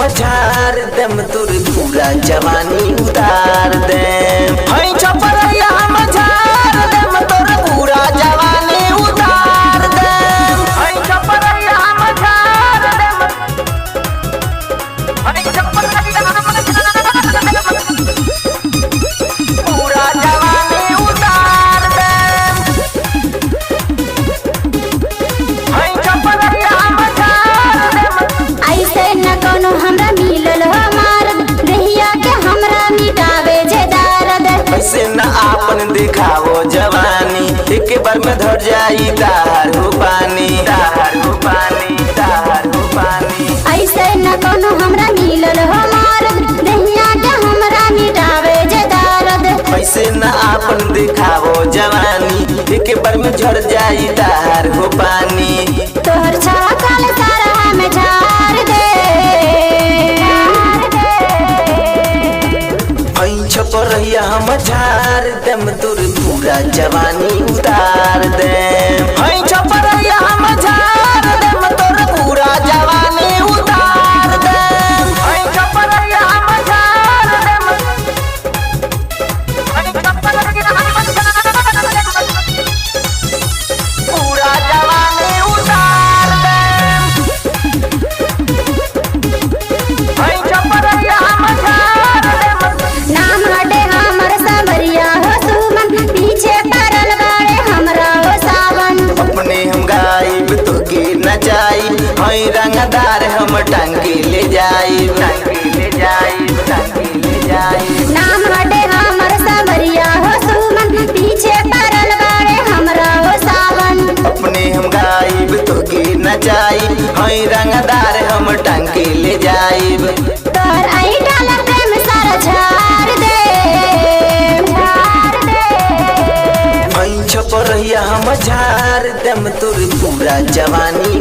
हम झार देम, तोर पूरा जवानी उतार देम। हई छपरैया हम झार देम, तोर पूरा जवानी उतार देम। हई छपरैया हम झार देम। हई छपरैया हम झार देम। पूरा जवानी उतार देम। हई छपरैया हम झार देम। ऐसे न कोनो हमरा मिलल हो मारद, देहिया के हमरा मिटावे जे दर्द। ऐसे न आपन दिखावो जवानी, एक बार में धर जाई दारू पानी, दारू पानी, दारू पानी। ऐसे न कोनो हमरा मिलल हो मारद, देहिया के हमरा मिटावे जे दर्द। ऐसे न आपन दिखावो जवानी, एक बार में झड़ जाई दारू पानी। तोहर छाकल सारा हम झार दे। ऐ छपरैया हम झार देम, तोर पूरा जवानी उतार देम। ऐ छपरैया हम झार देम, तोर पूरा जवानी उतार देम। ऐ छपरैया हम झार देम। ऐ छपरैया हम झार देम। पूरा जवानी उतार देम। ऐ छपरैया हम झार देम। नाम हटे हमर सबरिया हो सुमन, पीछे पड़ल बाड़े हमरा हो सावन। अपने हम गाइब तोके नचाई, हई रंगदार हम टांगे ले जाई, टांगे ले जाई, टांगे ले जाई। नाम हटे हमर सबरिया हो सुमन, पीछे पड़ल बाड़े हमरा हो सावन। अपने हम गाइब तोके नचाई, हई रंगदार हम टांगे ले जाई। तोहर आई डाला प्रेम सारा झार दे, झार दे। हई छपरैया हम झार देम, तोर पूरा जवानी